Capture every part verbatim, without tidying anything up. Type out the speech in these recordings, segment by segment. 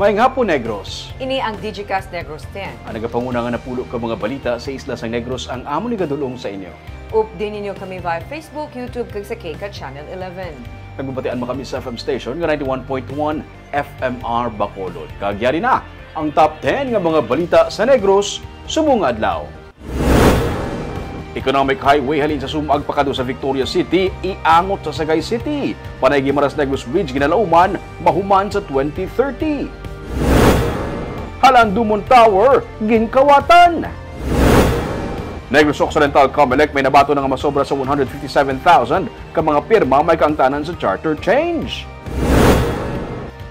Maayong hapon, Negros. Ini ang Digicast Negros ten. Ang nagapanguna nga napulo ka mga balita sa isla sang Negros ang amon igadul-ong sa inyo. Updi ninyo kami via Facebook, YouTube, kag sa K CAT Channel eleven. Nagbabatian man kami sa F M station nga ninety-one point one F M R Bacolod. Kag yari na ang top ten nga mga balita sa Negros subong nga adlaw. Economic Highway halin sa Sumag pakadto sa Victoria City, iangot sa Sagay City. Panay Guimaras Negros Bridge ginalauman, mahuman sa twenty thirty. Halandumon Tower, ginkawatan. Negros Occidental Comelec may nabaton nga masobra sa one hundred fifty-seven thousand ka mga pirma may kaangtanan sa charter change.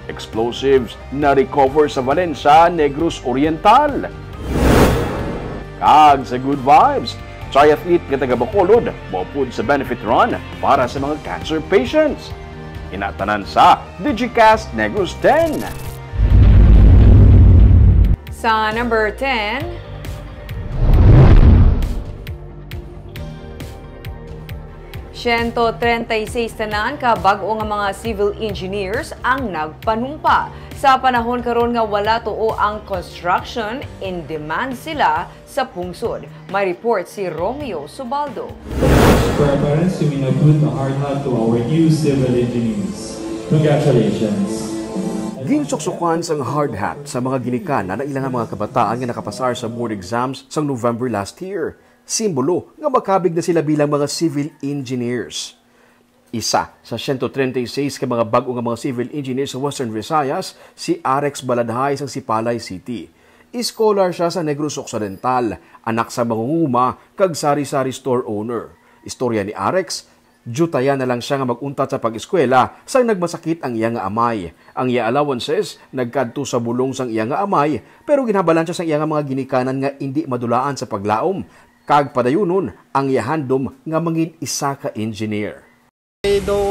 Explosives na-recover sa Valencia, Negros Oriental. Kag sa Good Vibes, triathlete nga taga Bacolod maupod sa benefit run para sa mga cancer patients. Ina tanan sa Digicast Negros ten. Sa number ten, Siyento treinta y seis tanan ka bag-o nga mga civil engineers ang nagpanumpa. Sa panahon karon nga wala tuo ang construction, in demand sila sa pungsod. May report si Romeo Subaldo. For our parents, you may now put a hard hat to our new civil engineers. Congratulations! Ginsuksukan sang hard hat sa mga ginikanan ang ilang mga kabataan nga nakapasar sa board exams sang November last year. Simbolo nga makabig na sila bilang mga civil engineers. Isa sa siyento treinta y seis ka mga bag-o nga mga civil engineer sa Western Visayas, si Arex Baladhay sang Sipalay City. Scholar sia sa Negros Occidental, anak sa mangunguma kag sari-sari store owner. Istorya ni Arex, diyutayan na lang sia nga mag-untat sa pag-eskwela sang nagmasakit ang iya nga amay. Ang iya allowances nagkadto sa bulong sang iya nga amay, pero ginhabalan sia sang iya nga mga ginikanan nga indi madulaan sa paglaom kag padayunon ang iya handom nga mangin isa ka engineer. Kay daw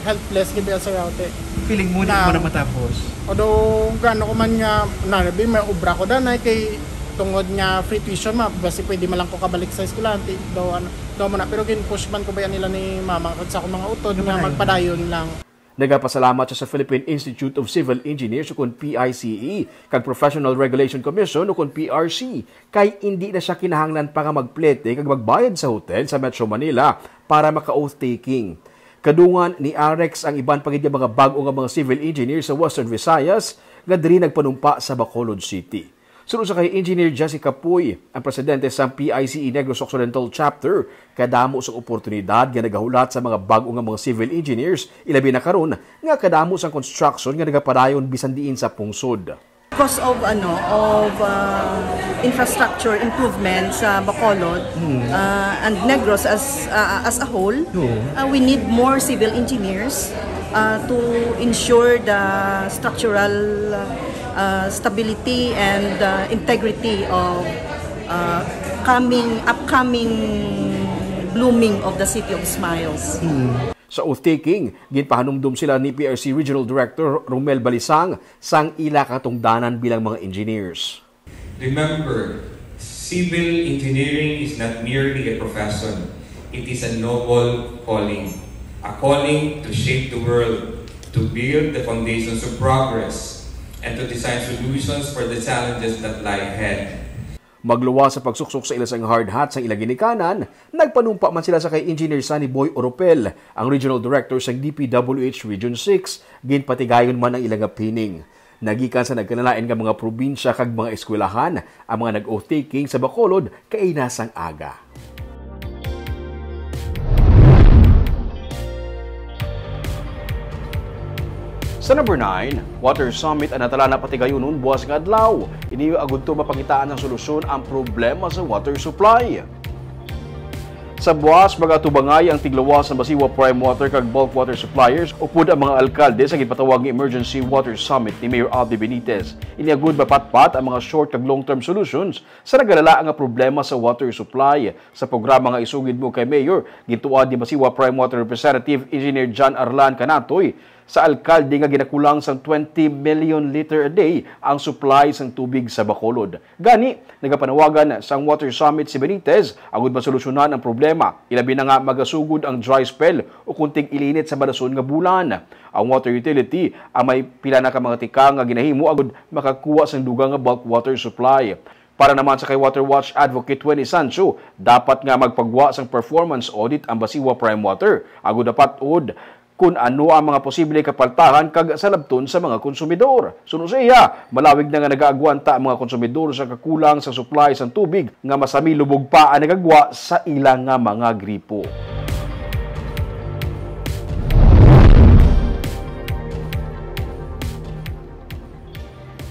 helpless gid ang sayaw, te. Feeling mo, di Na- mo na matapos. Although, gano ko man nga, nanabi, may obra ko danay kay tungod nga free tuition, ma, basi pwede man lang ko kabalik sa eskwelahan, ti, daw, ano, daw mo na. Pero gin-push man ko ba yan nila ni mama kag sa akong mga utod nga Mapadayon. magpadayon lang. Nagapasalamat siya sa Philippine Institute of Civil Engineers ukon P I C E kag Professional Regulation Commission ukon P R C kay indi na siya kinahanglan pa nga magplete kag magbayad sa hotel sa Metro Manila para maka-oath-taking. Kadungan ni Arex ang iban pa gid nga mga bag-o nga mga civil engineer sa Western Visayas nga diri nagpanumpa sa Bacolod City. Suno sa kay Engineer Jessica Puy, ang presidente sang P I C E Negros Occidental Chapter, kadamo sang oportunidad nga nagahulat sa mga bag-o nga mga civil engineers, ilabi na karon nga kadamo sang construction nga nagapadayon bisan diin sa pungsod. Because of ano of uh, infrastructure improvement sa Bacolod uh, and Negros as uh, as a whole, uh, we need more civil engineers uh, to ensure the structural uh, stability and uh, integrity of uh, coming upcoming blooming of the City of Smiles. Sa oath-taking, ginpahanumdom sila ni P R C Regional Director Romel Balisang sang ila katungdanan bilang mga engineers. Remember, civil engineering is not merely a profession. It is a noble calling. A calling to shape the world, to build the foundations of progress, and to design solutions for the challenges that lie ahead. Magluwas sa pagsuksok sa ila sang hard hat sang ila ginikanan, nagpanumpa man sila sa kay Engineer Sunny Boy Oropel, ang Regional Director sang D P W H Region six. Ginpatigayon man ang ila nga pining. Nagikan sa nagkalalain nga mga probinsya kag mga eskwelahan ang mga nag-oath-taking sa Bacolod kaina sang aga. Sa number nine, Water Summit ang natalana patigayunon buwas nga adlaw. Ini agud to mapangitaan sang solusyon ang problema sa water supply. Sa buwas, mag-atubangay ang tigluwas sa Masiwa Prime Water kag Bulk Water Suppliers upod ang mga alkalde sa ginpatawag nga Emergency Water Summit ni Mayor Albi Benitez. Ini agud mapatpat ang mga short kag long-term solutions sa nagalala nga problema sa water supply. Sa programa nga Isugid Mo kay Mayor, gintuad ni Masiwa Prime Water Representative Engineer John Arlan Canatoy sa alkalde nga ginakulang sang twenty million liter a day ang supply sang tubig sa Bacolod. Gani, nagapanawagan sang Water Summit si Benitez agud masolusyonan ang problema, ilabi na nga magasugod ang dry spell o kunting ilinit sa madason nga bulan. Ang water utility ang may pila na ka mga tikang nga ginahimo agud makakuha sang dugang nga bulk water supply. Para naman sa kay Water Watch Advocate Twenty Sancho, dapat nga magpagwa sang performance audit ang Basiwa Prime Water, agud dapat-od kun ano ang mga posible kapaltahan kag salabton sa mga konsumidor. Suno sa iya, malawig na nga nagaagwanta ang mga konsumidor sa kakulang sa supply sang tubig nga masami lubog pa ang nagagwa sa ila nga mga gripo.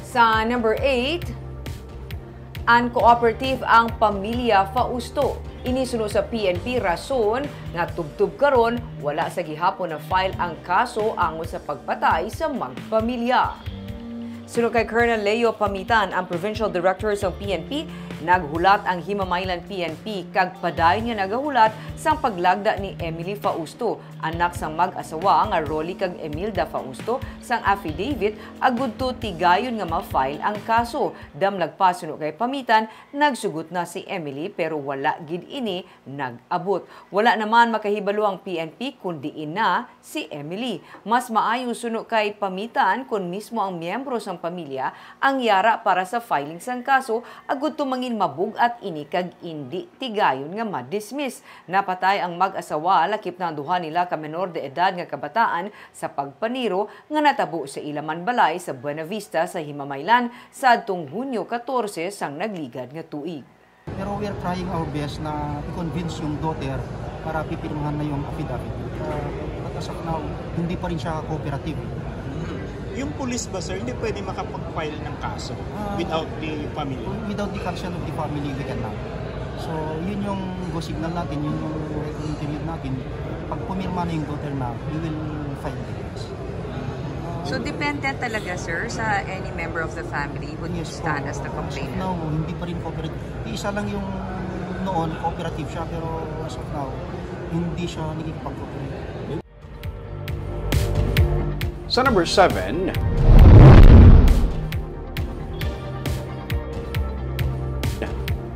Sa number eight, uncooperative ang pamilya Fausto. Ini suno sa P N P rason nga tubtob karon wala sa gihapon na-file ang kaso angot sa pagpatay sa magpamilya. Suno kay Colonel Leo Pamitan, ang Provincial Director sang P N P, naghulat ang Himamaylan P N P kag padayon nga nagahulat sang paglagda ni Emily Fausto, anak sang mag-asawa nga Rolly kag Emilda Fausto, sang affidavit agud to tigayon nga ma-file ang kaso. Damlag pa, suno kay Pamitan, nagsugot na si Emily pero wala gid ini nag-abot. Wala naman makahibalo ang P N P kon diin na si Emily. Mas maayo, suno kay Pamitan, kon mismo ang miyembro sang pamilya ang yara para sa filing sang kaso agud to mangin mabug-at ini kag indi tigayon nga ma-dismiss. Napatay ang mag-asawa lakip na ang duha nila ka menor de edad nga kabataan sa pagpaniro nga natabo sa ila man balay sa Buenavista sa Himamaylan sa adtong Hunyo katorse sang nagligad nga tuig. Pero we are trying our best na i-convince yung daughter para pipirmahan na yung affidavit. Uh, but as of now, hindi pa rin siya cooperative. Yung police ba, sir, hindi pwede makapag-file ng kaso uh, without the family? Without the consent of the family, we cannot. So, yun yung go signal natin, yun yung recommend natin. Pag pumirma na yung daughter na, we will file the case. So, dependent talaga, sir, sa any member of the family would yes, stand po. As the complainant? As of now, hindi pa rin cooperative. Isa lang yung noon, cooperative siya, pero as of now, hindi siya nagkikipag-cooperate. Sa number seven,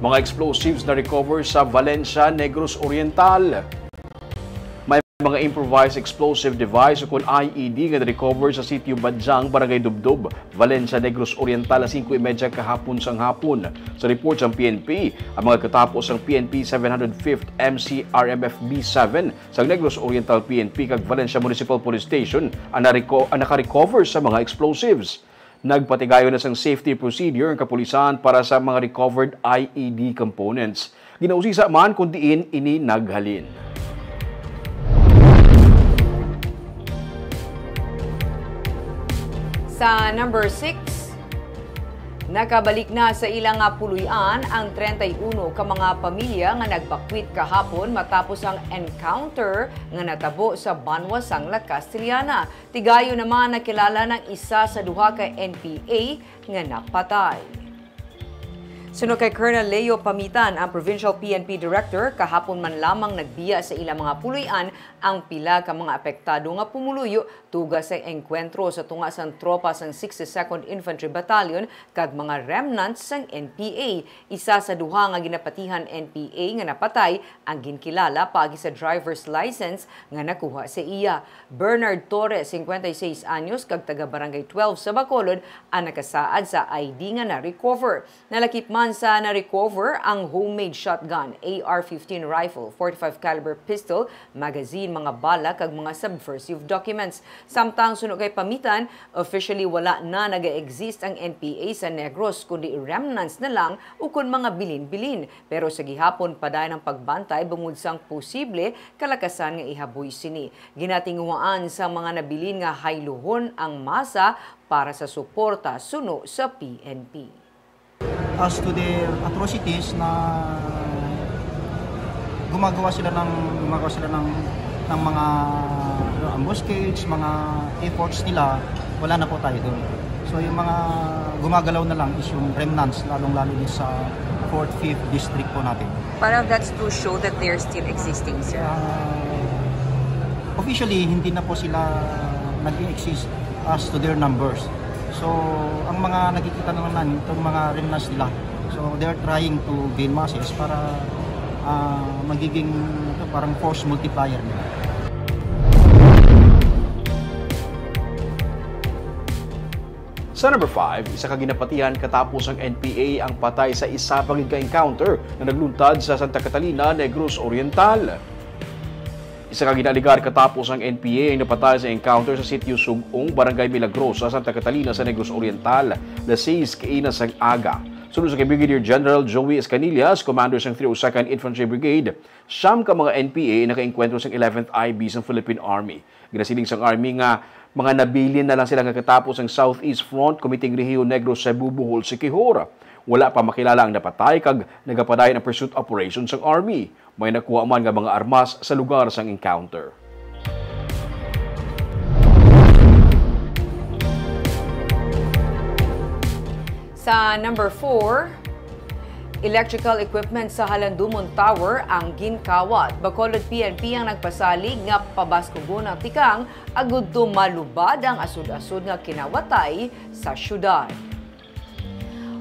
mga explosives na recover sa Valencia, Negros Oriental. May mga improvised explosive device ukon I E D nga na-recover sa Sitio Badjang, Barangay Dubdob, Valencia, Negros Oriental, alas singko y media kahapon sang hapon. Sa report sang P N P, ang mga katapo sang P N P seven hundred fifth M C R M F B seven sang Negros Oriental P N P kag Valencia Municipal Police Station ang, nareko- ang nakarecover sa mga explosives. Nagpatigayon na sang safety procedure ang kapulisan para sa mga recovered I E D components. Ginausisa man kon diin ini naghalin. Sa number six, nakabalik na sa ila nga puloy-an ang treinta y uno ka mga pamilya nga nagbakwit kahapon matapos ang encounter nga natabo sa banwa sang La Castellana. Tigayon naman nakilala ang isa sa duha ka N P A nga napatay. Suno kay Colonel Leo Pamitan, ang Provincial P N P Director, kahapon man lamang nagbiya sa ila mga puloy-an ang pila ka mga apektado nga pumuluyo tuga sa engkwentro sa tunga sang tropa sang sixty-second Infantry Battalion kag mga remnants sang N P A. Isa sa duha nga ginapatihan N P A nga napatay ang ginkilala paagi sa driver's license nga nakuha sa iya. Bernard Torres, singkwenta y seis anyos kag taga Barangay twelve sa Bacolod, ang nakasaad sa I D nga na-recover. Nalakip man sa na-recover ang homemade shotgun, A R fifteen rifle, forty-five caliber pistol, magazine, mga bala, kag mga subversive documents. Samtang suno kay Pamitan, officially wala na naga-exist ang N P A sa Negros, kundi remnants na lang ukon mga bilin-bilin. Pero sa gihapon, padayon ang pagbantay bangod sang posible kalakasan nga ihaboy sini. Ginatinguhaan sa mga nabilin nga hayluhon ang masa para sa suporta suno sa P N P. As to the atrocities na gumagawa sila ng gumagawa sila ng ng mga ambuscades, mga efforts nila, wala na po tayo doon. So yung mga gumagalaw na lang is yung remnants, lalong-lalo din sa fourth, fifth district po natin. Parang that's to show that they're still existing, sir. Uh, officially, hindi na po sila Nag-exist as to their numbers. So, ang mga nakikita na naman, itong mga remnants nila. So, they're trying to gain muscles para, ah, magiging, ito, parang force multiplier nila. Sa number five, isa ka ginapatihan katapos ang N P A ang patay sa isa pa gid ka encounter nga nagluntad sa Santa Catalina, Negros Oriental. Isa ka ginaaligar katapos ang N P A ang napatay sa encounter sa Sitio Sug-ong, Barangay Milagrosa, Santa Catalina sa Negros Oriental, alas sais kaina sang aga. Suno sa kay Brigadier General Joey Escanillas, commander sang three oh second Infantry Brigade, siyam ka mga N P A nakaengkwentro sang eleventh I B sang Philippine Army. Ginasiling sang Army nga mga nabilin na lang sila nga katapos ang Southeast Front Committing Rehiyon Negros Cebu Bohol Siquijor. Wala pa makilala ang napatay kag nagapadayon ang pursuit operation sang Army. May nakuha man nga mga armas sa lugar sang encounter. Sa number four, electrical equipment sa Halandumon Tower ang ginkawat. Bacolod P N P ang nagpasalig nga pabaskugon ang tikang agud to malubad ang asod-asod nga kinawatay sa syudad.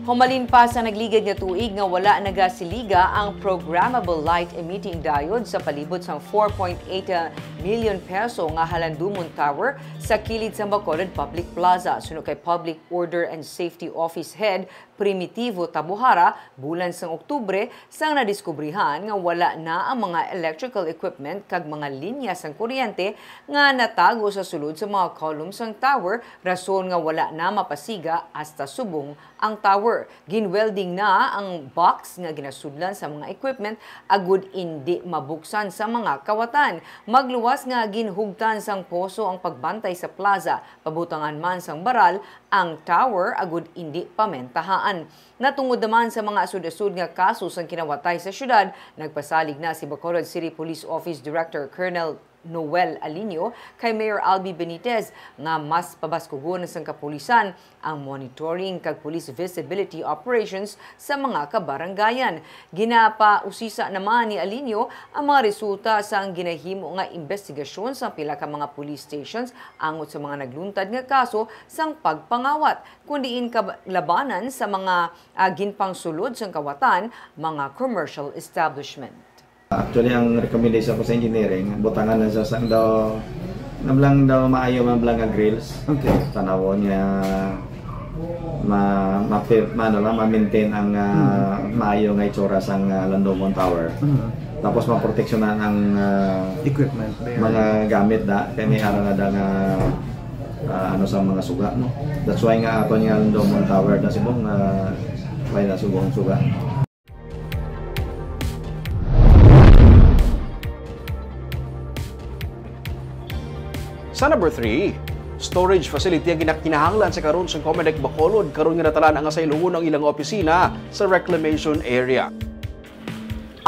Humalin pa sa nagligad nga tuig nga wala nagasiliga ang programmable light emitting diode sa palibot sang four point eight million peso nga Halandumon Tower sa kilid sang Bacolod Public Plaza. Suno kay Public Order and Safety Office Head Primitivo Tabuhara, bulan sang Oktubre sang nadiskubrihan nga wala na ang mga electrical equipment kag mga linya sang kuryente nga natago sa sulod sa mga column sang tower, rason nga wala na mapasiga hasta subong ang tower. Ginwelding na ang box nga ginasudlan sa mga equipment agud indi mabuksan sa mga kawatan. Magluwas nga ginhugtan sang poso ang pagbantay sa plaza, pabutangan man sang baral ang tower agud indi pamentahaan. Natungod naman sa mga asud-asud nga kaso sang kinawatay sa syudad, nagpasalig na si Bacolod City Police Office Director Colonel Noel Alinio kay Mayor Albi Benitez nga mas pabaskugon sang kapulisan ang monitoring kag police visibility operations sa mga kabarangayan. Ginapausisa naman ni Alinio ang mga resulta sang ginahimo nga imbestigasyon sa pila ka mga police stations angot sa mga nagluntad nga kaso sang pagpangawat, kun diin kalabanan sa mga, ah, ginpangsulod sang kawatan, mga commercial establishment. Actually, ang recommendation ko sa engineering, butangan na sa sang daw, nablang daw maayo man blang nga grills. Okay. Tanawon nga ma, ma, ma, ano lang, ma-maintain ang ah, maayo nga itsura sang ah, Halandumon Tower. Tapos maproteksyonan ang ah, Equipment there. mga gamit da kay may ara na da nga ah, ano sa mga suga, no. That's why nga ato nga Halandumon Tower na sibong ah, why na subong suga. Sa number three, storage facility ang ginakinahanglan sa karon sang Comelec Bacolod, karon nga natalaan nga sayluhon ang ilang opisina sa reclamation area.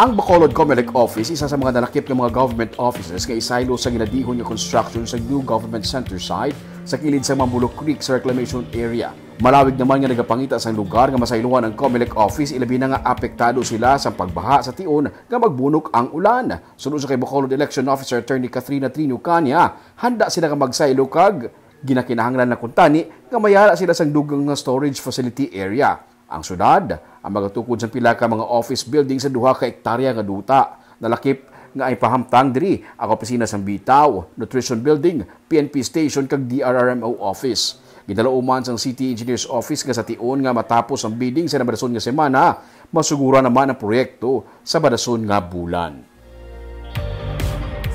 Ang Bacolod Comelec Office isa sa mga nalakip nga mga government offices nga isaylo sa ginadihon nga construction sa new government center site sa kilid sa Mambulo Creek sa reclamation area. Malawig naman nga nagapangita sang lugar nga masayluhan ang Comelec office, ilabi na nga apektado sila sang pagbaha sa tion nga magbunok ang ulan. Suno sa kay Bacolod Election Officer Attorney Katrina Trino Cania, handa sila nga magsaylo kag ginakinahanglan na kuntani nga mayara sila sang dugang nga storage facility area. Ang syudad ang magatukod sang pila ka mga office building sa duha ka ektarya nga duta. Nalakip nga ipahamtang diri ang opisina sang bitaw, nutrition building, P N P station kag D R R M O office. Ginalauman sang City Engineers Office nga sa tion nga matapos ang bidding sa nabarason nga semana, masugura naman ang proyekto sa barason nga bulan.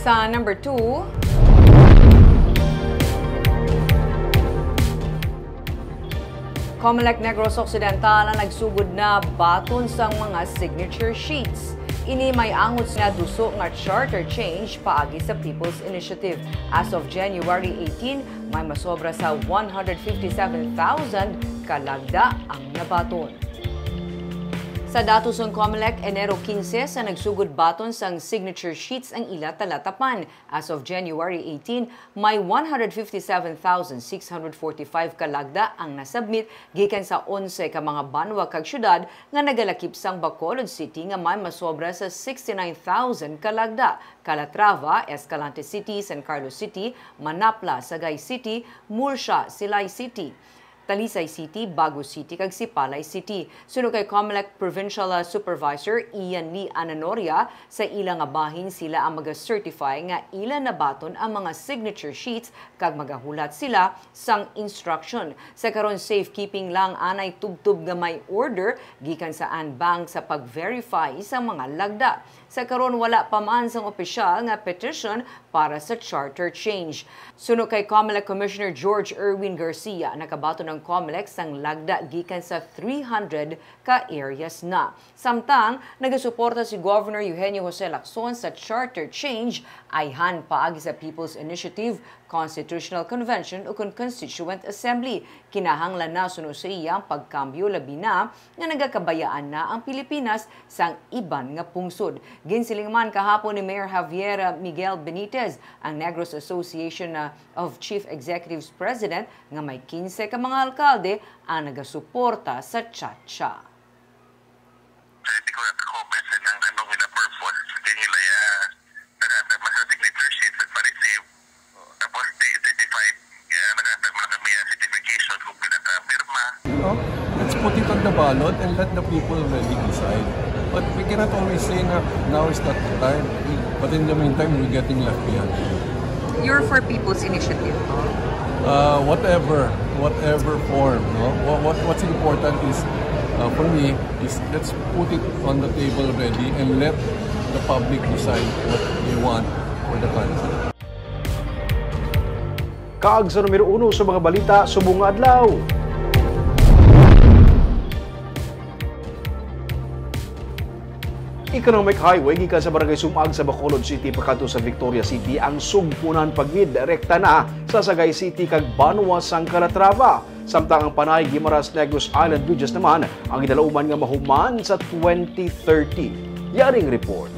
Sa number two, Comelec Negros Occidental ang nagsugod na baton sang mga signature sheets. Ini may angot nga duso nga charter change paagi sa People's Initiative. As of January eighteen, may masobra sa one hundred fifty-seven thousand ka lagda ang nabaton. Sa datos sang Comelec, Enero quince sa nagsugod baton sang signature sheets ang ila talatapan. As of January eighteen, may one hundred fifty-seven thousand six hundred forty-five ka lagda ang nasubmit gikan sa onse ka mga banwa kag syudad nga nagalakip sang Bacolod City, nga may masobra sa sixty-nine thousand ka lagda. Calatrava, Escalante City, San Carlos City, Manapla, Sagay City, Murcia, Silay City, Talisay City, Bago City, kag Sipalay City. Suno kay Comelec Provincial, ah, Supervisor Ian Lee Ananoria, sa ila nga bahin sila ang maga-certify nga ila nabaton ang mga signature sheets kag magahulat sila sang instruction. Sa karon, safekeeping lang anay tubtob nga may order gikan sa ANBank sa pag-verify sa mga lagda. Sa karon, wala pa man sang opisyal nga petition para sa charter change. Suno kay Comelec Commissioner George Erwin Garcia, nakabaton ang Comelec sang lagda gikan sa three hundred ka areas na. Samtang nagasuporta si Governor Eugenio Jose Lacson sa charter change, ayhan paagi sa People's Initiative, Constitutional Convention, ukon Constituent Assembly. Kinahanglan na, suno sa iya, ang pagkambyo, labi na nga nagakabayaan na ang Pilipinas sang iban nga pungsod. Ginsiling man kahapon ni Mayor Javier Miguel Benitez, ang Negros Association, uh, of Chief Executives President, nga may quince ka mga alkalde ang nagasuporta sa CHACHA. Hindi ko na comment sa ilang anong ila purpose. Hindi nila ya, naghatag man sa signature sheet, nagpa-receive. Tapos, di, certified. Kaya naghatag man kami ang certification kung pila ka pirma. You know, let's put it on the ballot and let the people really decide. But we cannot always say na now is not the time. But in the meantime, we're getting left behind. You're for People's Initiative, no? Uh, whatever, whatever form, no? What, what, what's important is, uh, for me, is let's put it on the table already and let the public decide what they want for the country. Kag sa numero uno sa mga balita subong nga adlaw. Economic Highway gikan sa Barangay Sumag sa Bacolod City pakadto sa Victoria City ang sugpunan pa gid rekta na sa Sagay City kag Banwa sang Calatrava. Samtang ang Panay, Guimaras, Negros Island Bridges naman ang ginalauman nga mahuman sa twenty thirty. Yaring report.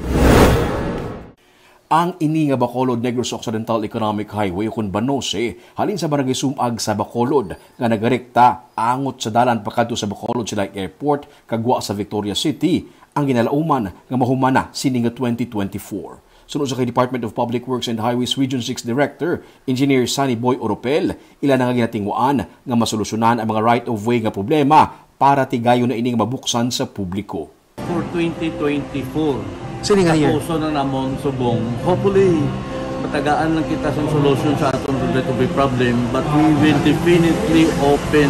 Ang ini nga Bacolod Negros Occidental Economic Highway ukon BANOCE halin sa Barangay Sumag sa Bacolod nga nagarekta angot sa dalan pakadto sa Bacolod Silay Airport kag gwa sa Victoria City ang ginalauman nga mahuman na sini nga twenty twenty-four. Suno sa kay Department of Public Works and Highways Region six Director Engineer Sunny Boy Oropel, ila na nga ginatinguan nga masolusyonan ang mga right of way nga problema para tigayon na ini nga mabuksan sa publiko. For twenty twenty-four, sini nga year, tapuson na namon subong. Hopefully, matagaan lang kita sang solusyon sa aton right of way problem, but we will definitely open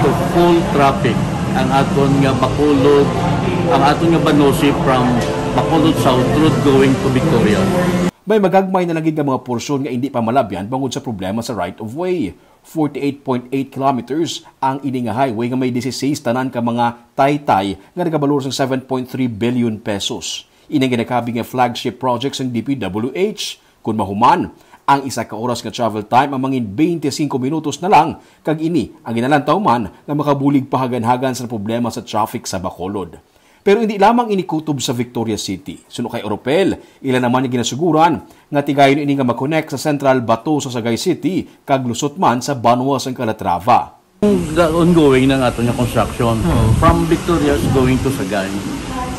to full traffic ang aton nga Bacolod, ang aton nga BANOCE from Bacolod South Road going to Victoria. May magagmay na lang gid nga mga porsyon nga indi pa malabyan bangod sa problema sa right of way. Forty-eight point eight kilometers ang ini nga highway nga may dieciséis tanan ka mga taytay nga nagabalor sang seven point three billion pesos. Ini ang ginakabig nga flagship project sang D P W H. Kun mahuman, ang isa ka oras nga travel time ang mangin twenty-five minutos na lang, kag ini ang ginalantaw man nga makabulig pahaganhagan sa problema sa traffic sa Bacolod. Pero hindi lamang ini kutob sa Victoria City. Suno kay Oropel, ila naman nga ginasuguran nga tigayon ini nga ma-connect sa Central Bato sa Sagay City kag lusot man sa Banwa sang Calatrava. The ongoing ng ato nga construction, oo, from Victoria is going to Sagay.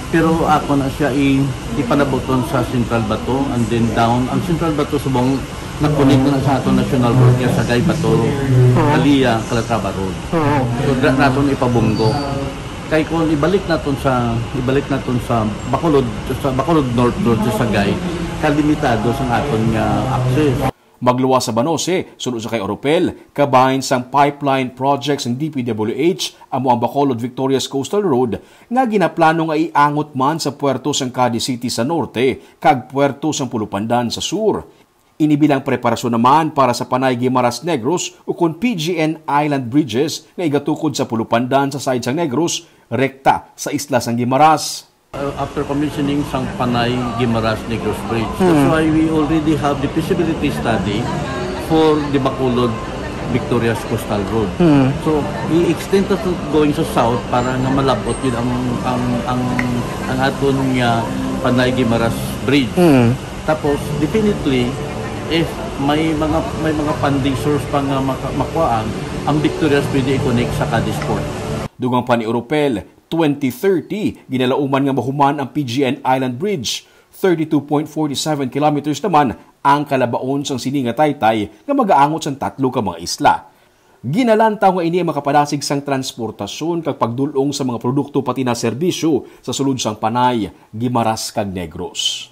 Pero ako na siya i-, ipanabuton sa Central Bato and then down. Ang Central Bato subong nakunik na sa ato national road nga Sagay, Bato, oo, Alia, Calatrava Road. Oo. So, da-, naton ipabunggo. Kay kung ibalik naton sa, ibalik naton sa Bacolod, sa Bacolod North Road sa Sagay, kalimitado sang aton nga access. Magluwas sa Banose, suno sa kay Oropel, kabahin sang pipeline project sang D P W H, amo ang Bacolod Victorias Coastal Road nga ginaplano nga iangot man sa puerto sang Cadiz City sa norte kag puerto sang Pulupandan sa sur. Ini bilang preparasyon naman para sa Panay Guimaras Negros ukon P G N Island Bridges nga igatukod sa Pulupandan sa side sang Negros, rekta sa isla sang Guimaras. Uh, after commissioning sang Panay Guimaras Negros Bridge. That's, hmm, why we already have the feasibility study for the Bacolod Victoria's Coastal Road. Mm. So, i-extend to, to going sa south para nga malabot yun ang, ang, ang, ang aton nga Panay Guimaras Bridge. Mm. Tapos, definitely, if may mga, may mga funding source pa nga maka-, makuhaan, ang Victoria's pwede i-connect sa Cadiz Port. Dugang pa ni Oropel, twenty thirty, ginalauman nga mahuman ang P G N Island Bridge. Thirty-two point four seven kilometers naman ang kalabaon sang sini nga taytay nga magaangot sang tatlo ka mga isla. Ginalantaw nga ini ang makapadasig sang transportasyon kag pagdul-ong sa mga produkto pati na serbisyo sa sulod sang Panay, Guimaras kag Negros.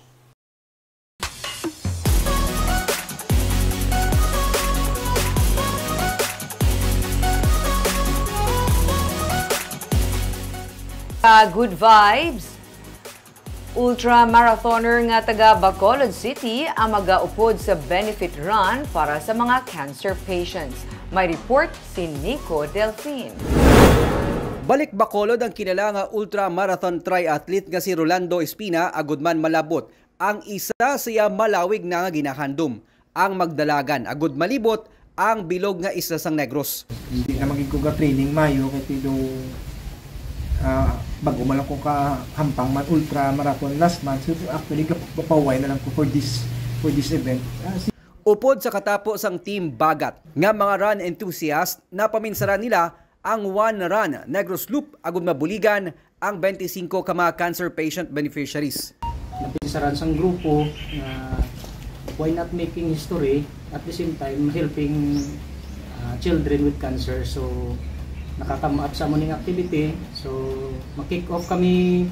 Sa Good Vibes, ultra marathoner nga taga Bacolod City ang magaupod sa benefit run para sa mga cancer patients. May report si Nico Delfin. Balik Bacolod ang kilala nga ultra marathon triathlete nga si Rolando Espina agud man malabot ang isa sa iya malawig na nga ginahandom, ang Magdalagan, agud malibot ang bilog nga isla sang Negros. Hindi na maging ko ga-training mayo kay tido ah, bago man lang ko ka hampang man ultra marathon last month. So actually gapaway na lang ko for this for this event. Ah, si- Upod sa katapo sang Team Bagat nga mga run enthusiast, napaminsaran nila ang One Run Negros Loop agud mabuligan ang twenty-five ka mga cancer patient beneficiaries. Napinsaran sang grupo nga why not making history at the same time helping uh, children with cancer. So nakakam-up sa morning activity. So mag-kick off kami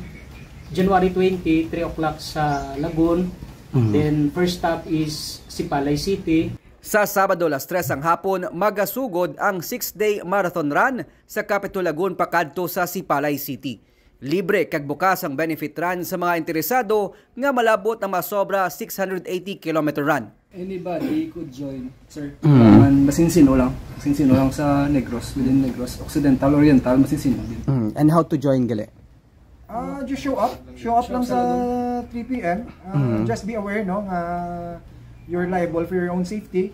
January twenty, three o'clock sa Lagun. Mm-hmm. Then first stop is Sipalay City. Sa Sabado las tres ang hapon, magasugod ang six-day marathon run sa Capitol Lagun pakadto sa Sipalay City. Libre kag bukas ang benefit run sa mga interesado nga malabot ang masobra six hundred eighty kilometer run. Anybody could join, sir. Mm. Masin-sino lang. Masin-sino lang sa Negros, within Negros, Occidental, Oriental, masin-sino din. Mm. And how to join gali? Ah, just show up. Show up lang sa three p.m. Ah, mm-hmm. Just be aware, no, nga you're liable for your own safety.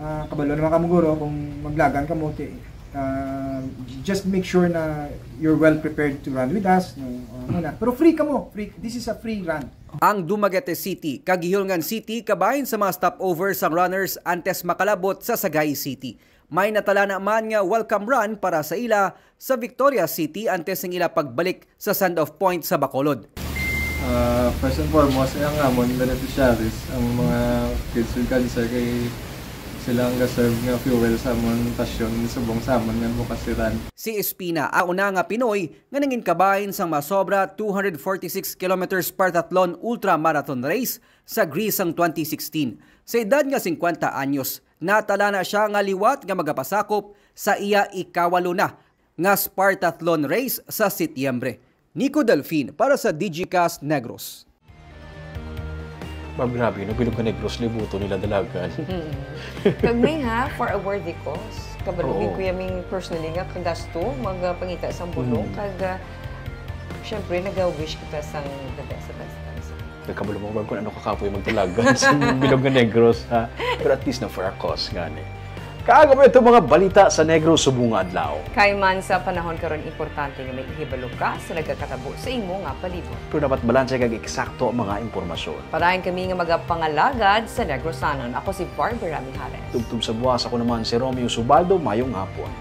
Ah, kabalo naman kamo guro kung maglagan kamo, ti, ah, just make sure na you're well prepared to run with us, no. Ah, muna. Pero free kamo, free. This is a free run. Ang Dumaguete City kag Guihulngan City kabahin sa mga stopover sang runners antes makalabot sa Sagay City. May natalana man nga welcome run para sa ila sa Victoria City antes sang ila pagbalik sa send-off point sa Bacolod. Ah, first and foremost, ay ang amon beneficiaries, ang mga kids with cancer, kay sila ang ga-serve nga fuel sa amon pasyon subong sa amon nga advocacy run. Si Espina, ang una nga Pinoy nga nangin kabahin sang masobra two hundred forty-six kilometers Spartathlon Ultra Marathon Race sa Greece sang twenty sixteen. Sa edad nga singkwenta anyos, natalana sia nga liwat nga magapasakop sa iya ikawalo na nga Spartathlon Race sa Setyembre. Nico Delfin para sa Digicast Negros. Magrabe, no? Bilog nga Negros, libuto nila dalagan. Kag may ha, for a worthy cause. Kabalo gid, Kuya Ming, personally nga kagasto, magpangita sang bulong, kag, ah, syempre, naga-wish kita sang the best sa best. Nagkabalo mo kung ano kakapoy magdalagan sa bilog nga Negros, ha? Pero at least na for a cause, gani. Kaaga mo ito mga balita sa Negros subong nga adlaw. Kay man sa panahon karon, importante nga may ihibalo ka sa nagakatabo sa imo nga palibot. Pero dapat balanse kag eksakto ang mga impormasyon. Padayon kami nga magapangalagad sa Negrosanon. Ako si Barbara Mijares. Tubtob sa buwas, ako naman si Romeo Subaldo. Mayong hapon.